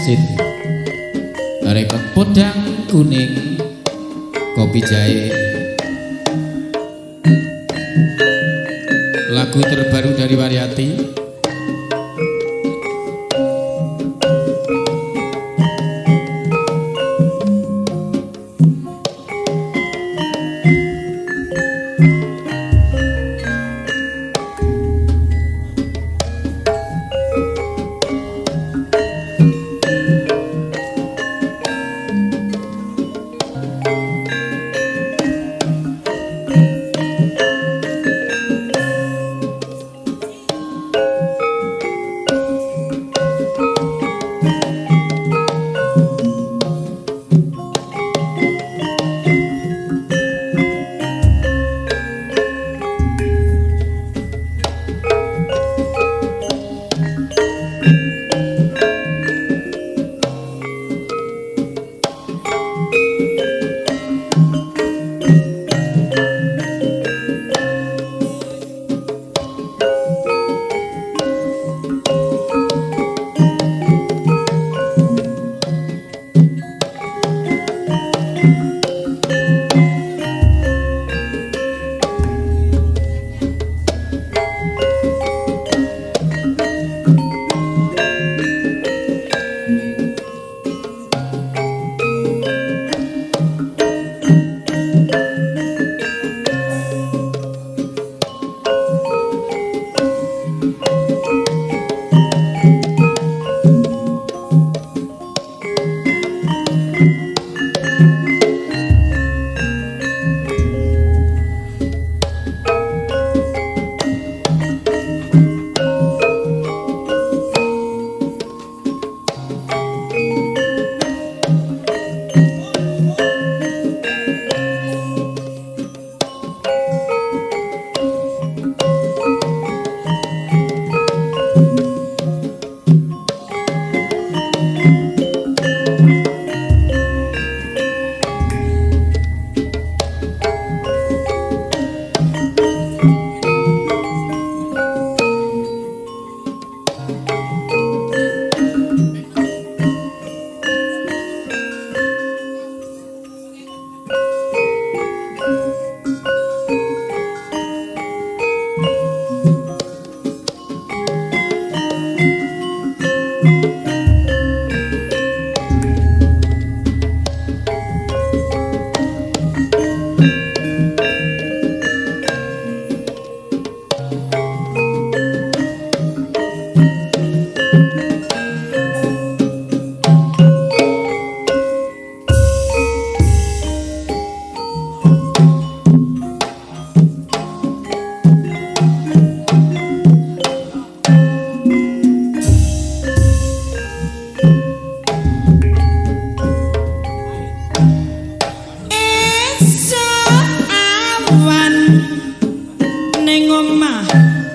Sin Rekod Podang Kuning Kopi Jahe. Lagu terbaru dari Waryati.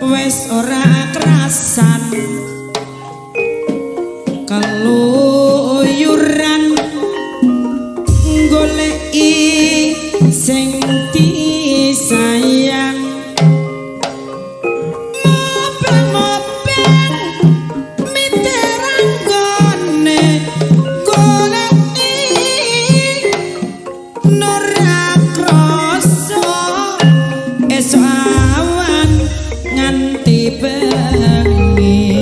Wis ora krasan keluyuran goleki sing disayang mopeng-mopeng miteranggone goleki ora krasa esuk awan nganti bengi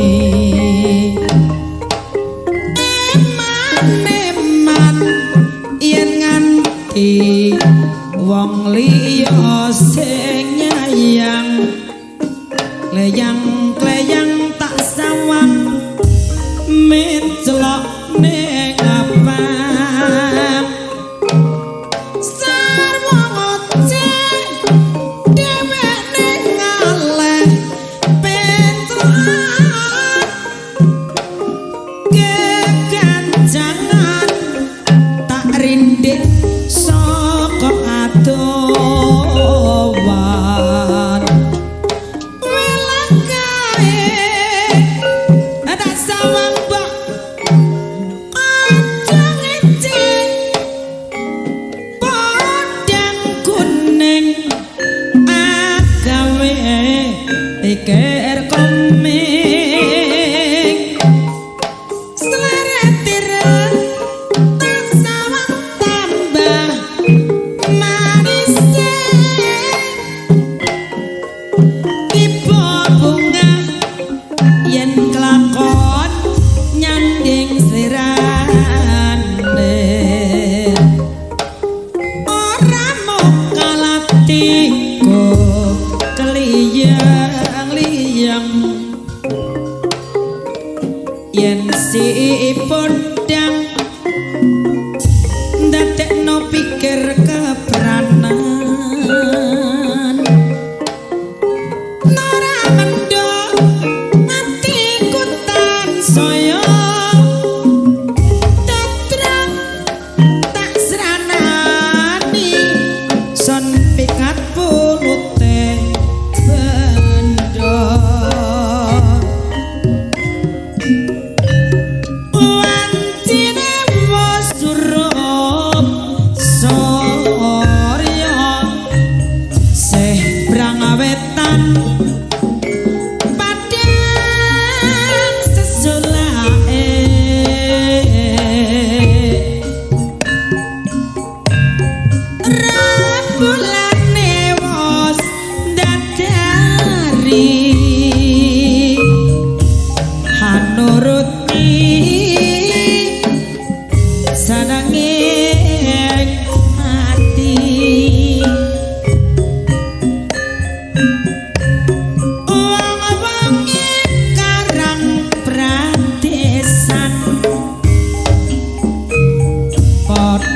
eman-eman yen nganti wong liya sing nyayang kleyang-kleyang tak sawang mencelok ning apang sarwa ngoceh dhewek ning ngaleh pentran kekancangan tak rindik saka adowan welang kae tak sawang mbok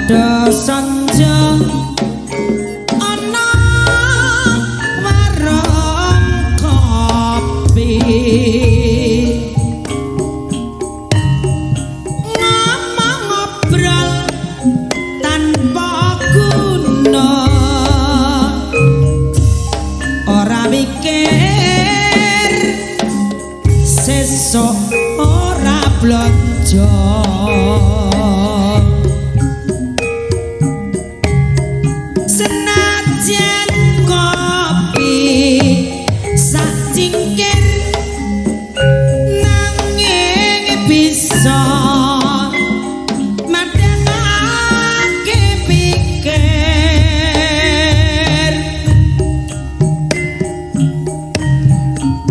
Padha sanja ana warung kopi, ngomong ngobrol tanpa guna, ora mikir sesuk ora blonjo. Senajan kopi sak cingkir nanging bisa madangake pikir.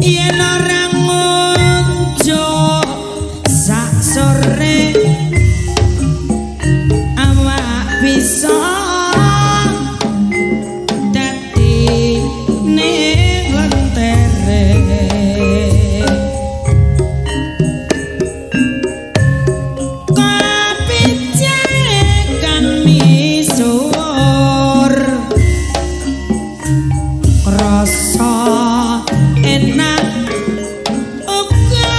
Yen ora ngunjuk sak sore awak bisa dadi ning lentere. Kopi jahe kang misuwur rasa enak uga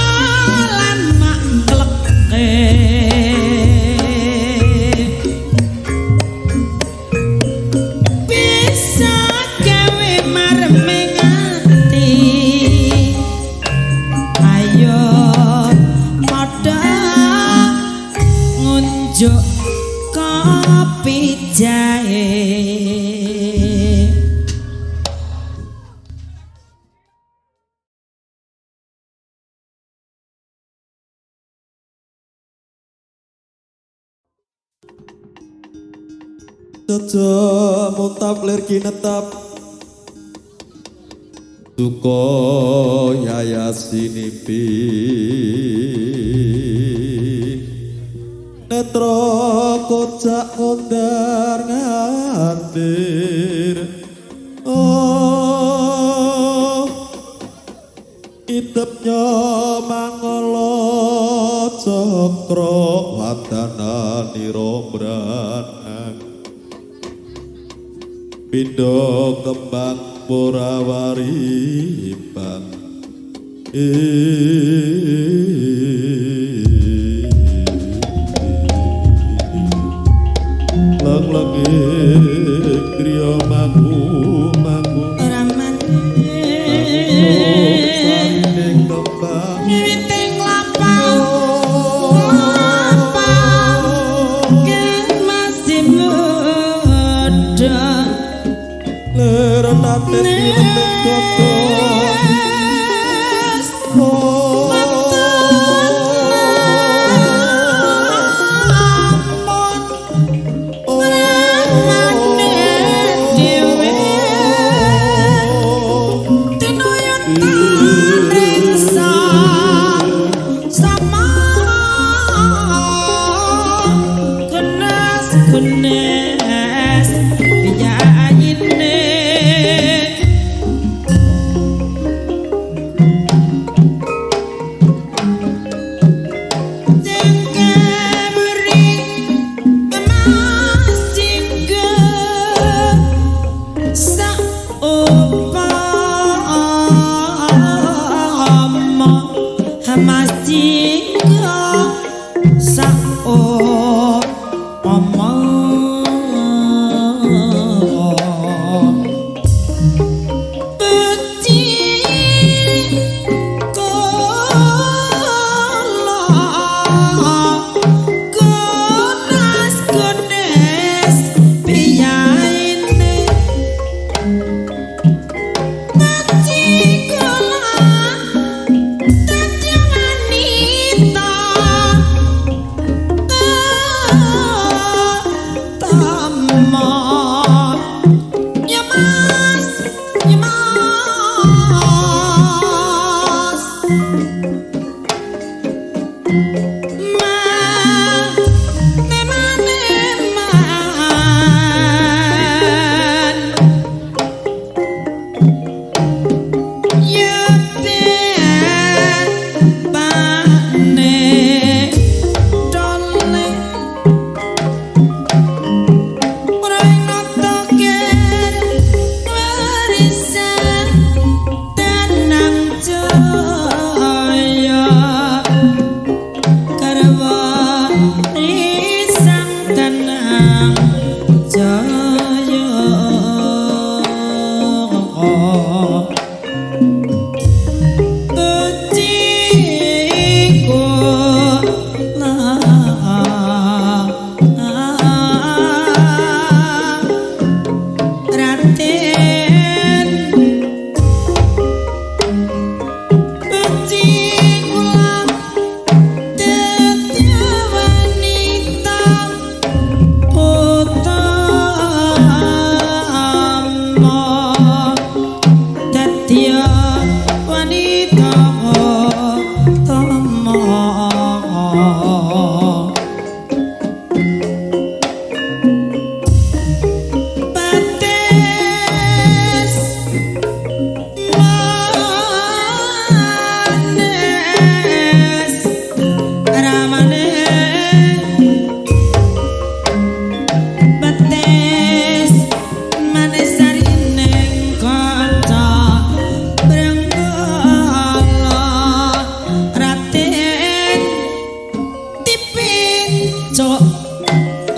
lan makleke. Bisa gawe mareming ati, ayo padha ngunjuk kopi jahe. Jaja muntap lir kinetap duka yayasinipi netra kocak ngundar ngandir. Oh idepnya mangala cakra wadana nirombrana pindha kembang porawari bang. Leng-lenge griya mangku mangku Raman sarine kembang witing lapang lapang kan masih muda lir nate tilem godhong.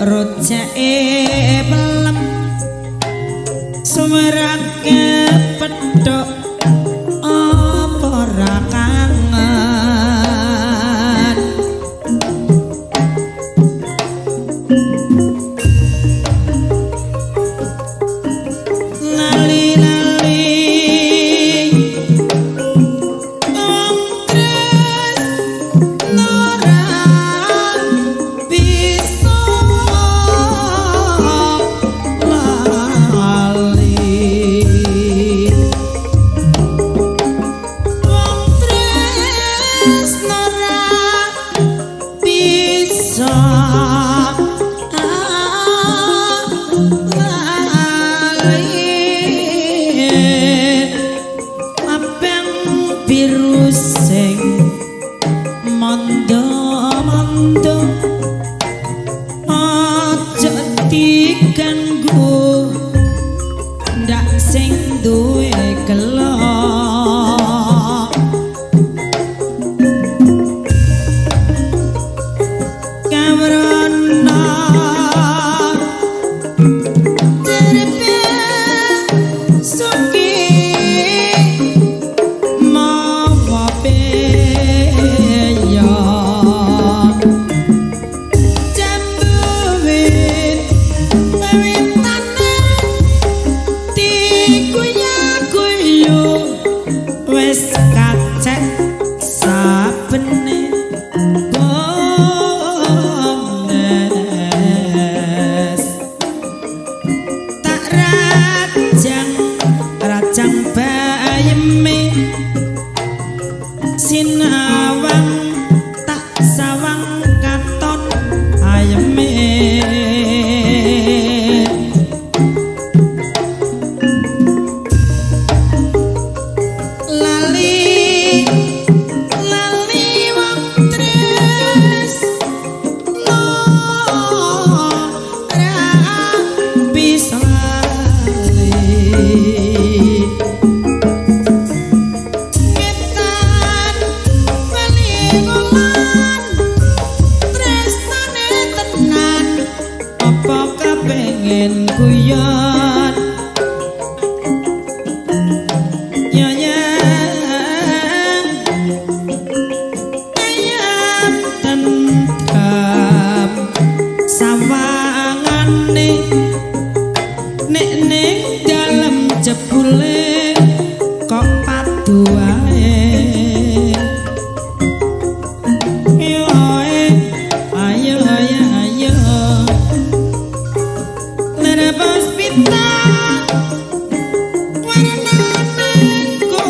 Rojake pelem sumerak kepethuk apa ora kangen. Lali-lali wong tresno ora bisa lali. Wong tresno ora bisa lali. Abang biru sing mondo-mondo aja diganggu ndak sing duwe gelo. Kawrana jerepe suki mawa peyo jambu wit witane dikuyak-kuyu wis kacek sabene gones. Tak rajang rajang bayeme sinawang tak sawang katon ayeme. Lali lali wong tresno ora bisa lali. Ngetan wali kulon tresnane tenan apa kepengen guyon. Yayang ayam tentrem sawangane nek ning dalem jebule kok padu wae. Yo ayo ayo ayo lepas pita warnane ko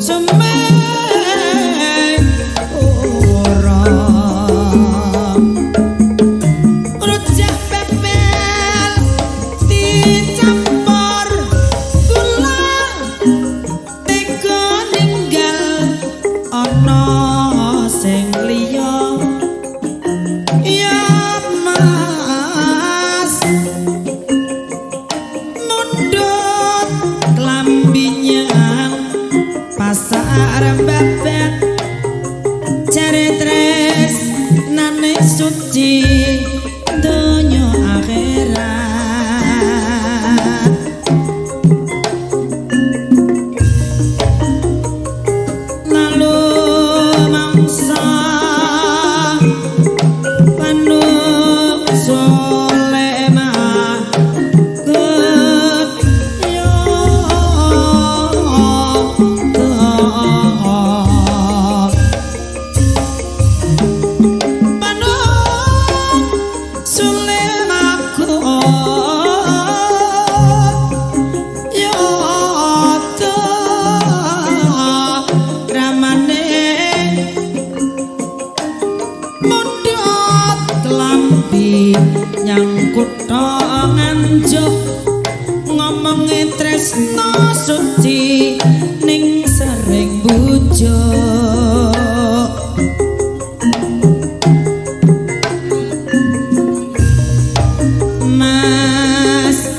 semeng ora. Rujak pepel dicampur gula tega ninggal ana sing liya. Ya Mas mundut klambi nyang pasar Babat jare tresnane suci donya akhirat. Lalu mangsa panu solema yo. Panu sulemaku yo ramane mundut klambi nyang kutha Nganjuk ngomongi tresno suci ning sering bujuk. Mas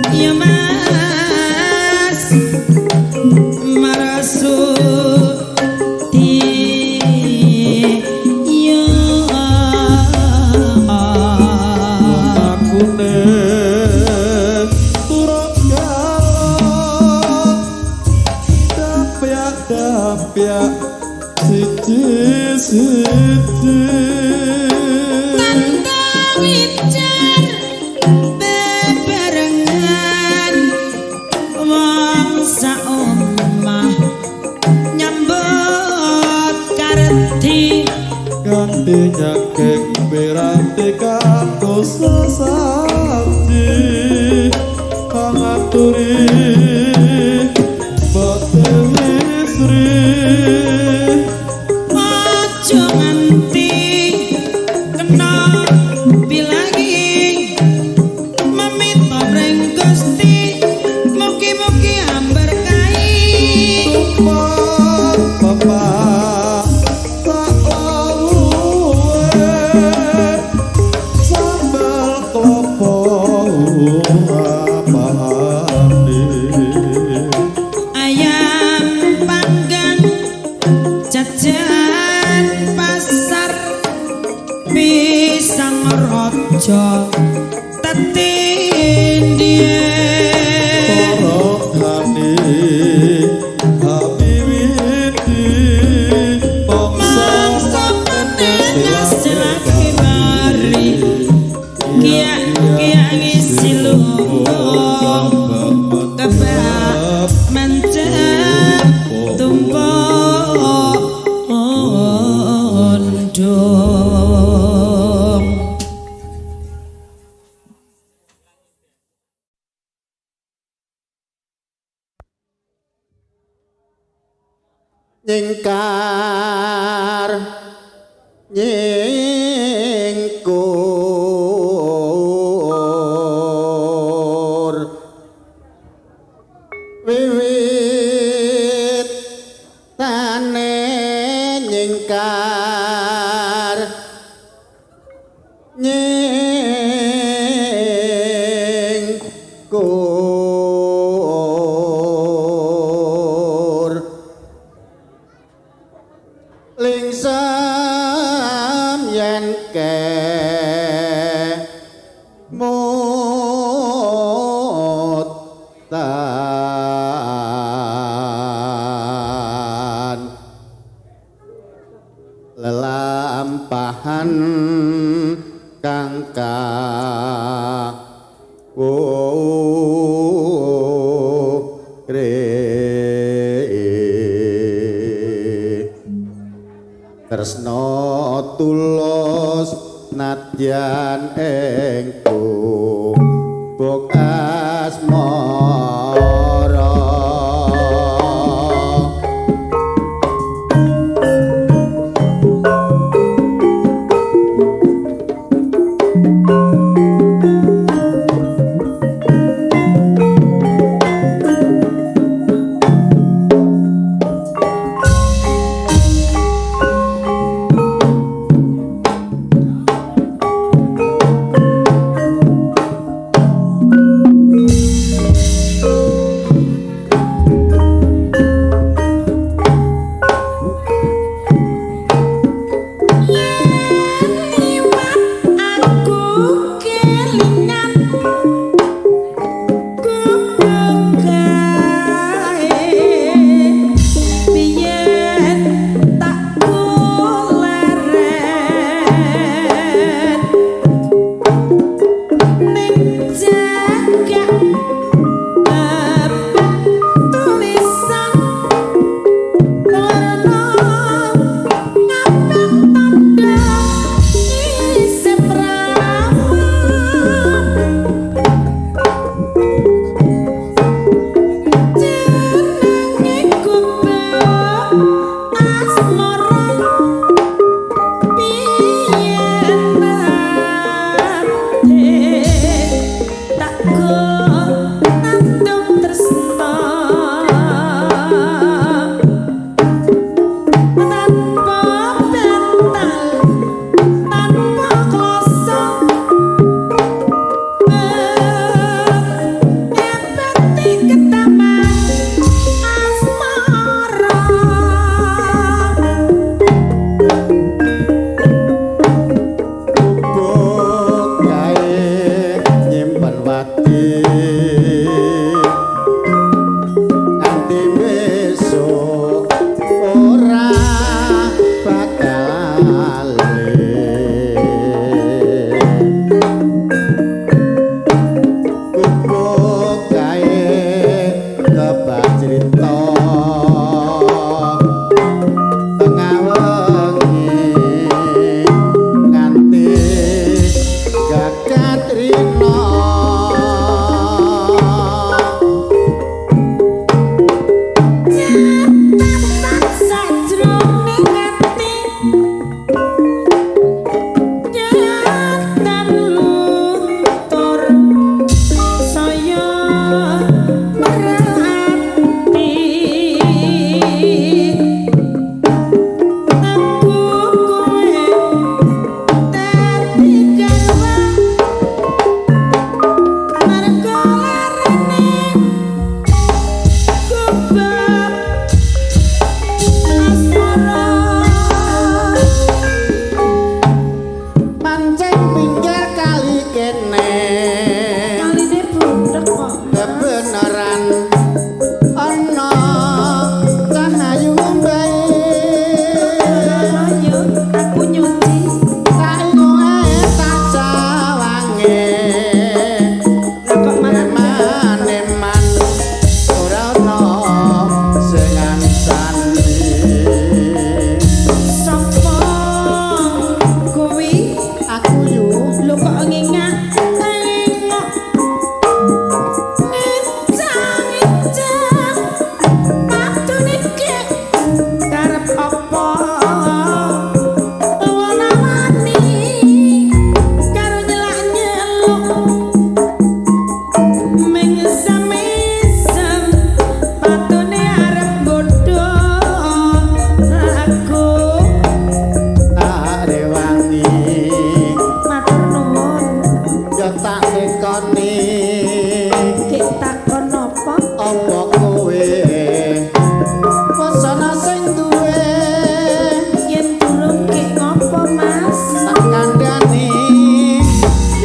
ya Mas marasuti yo. Ati kanggo sesaji pangaturi boten istri. Aja nganti kena bilagi meminta mring Gusti mugi-mugi amberkahi. Tumpah bapak sak lawuhe sambal klopo apane. Ayam panggang jajan pasar pisang rojo tetindie. Para Habibi mangsa penenas lagi mari kia kia ngisi lumbung kebak mencet tumpuk ondong. Nyingkar nyingkur wiwit tane nyingkar nyingkur lingsem yen kemutan lelampahan kang kawure tresna tulus nadyan ing gubuk asmara.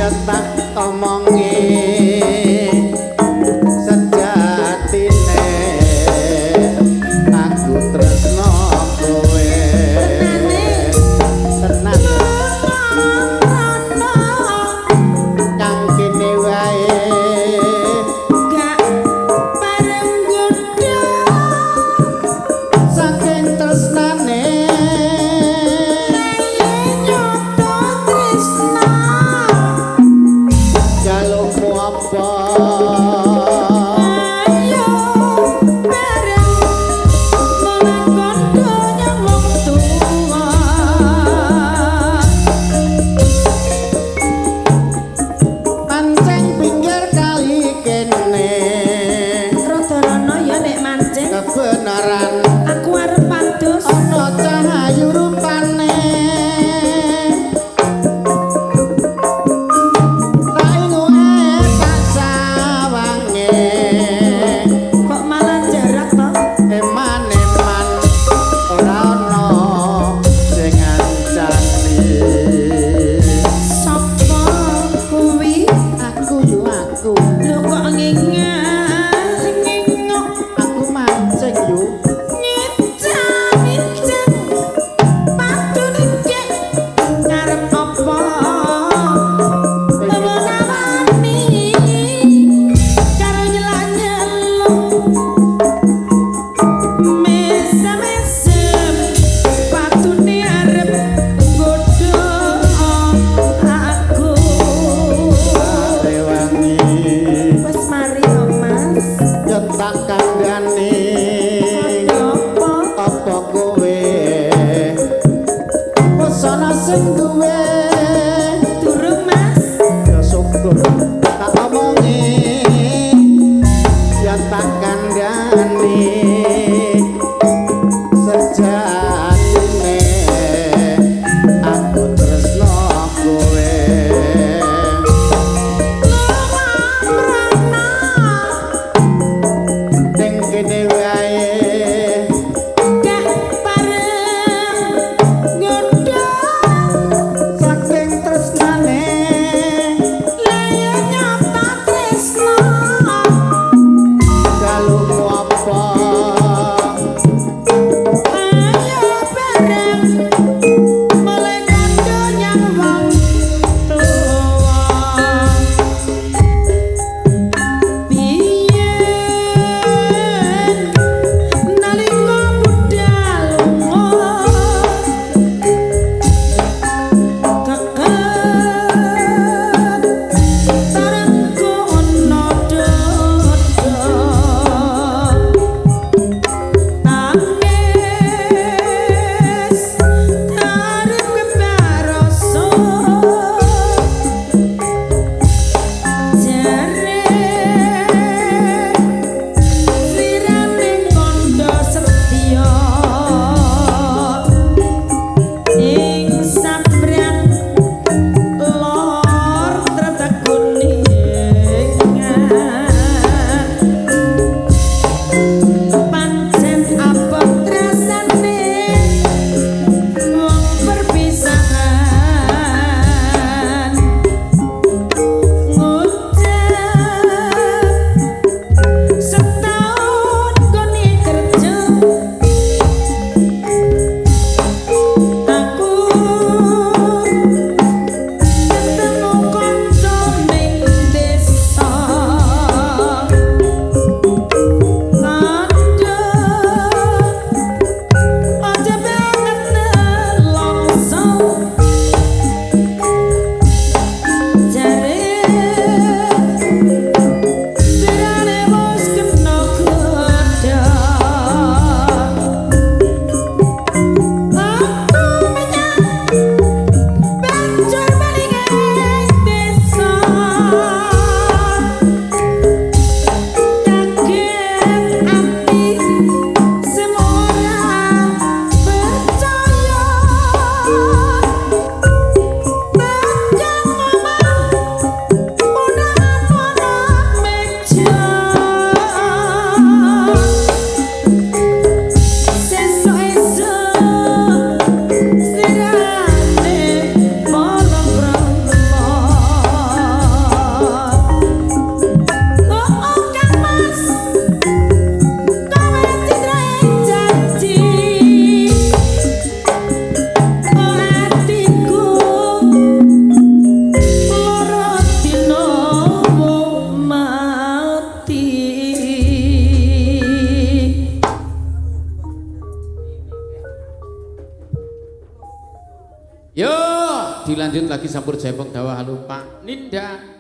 Ya tak omongi sejatine aku tresno kowe. Tenane. Tenan. Rono. Kang kene wae. Gak pareng godho. Saking tresnane. Nyoto tresno. Jaluk Yo, dilanjut lagi sampur jaipong dawa halo Pak Ninda.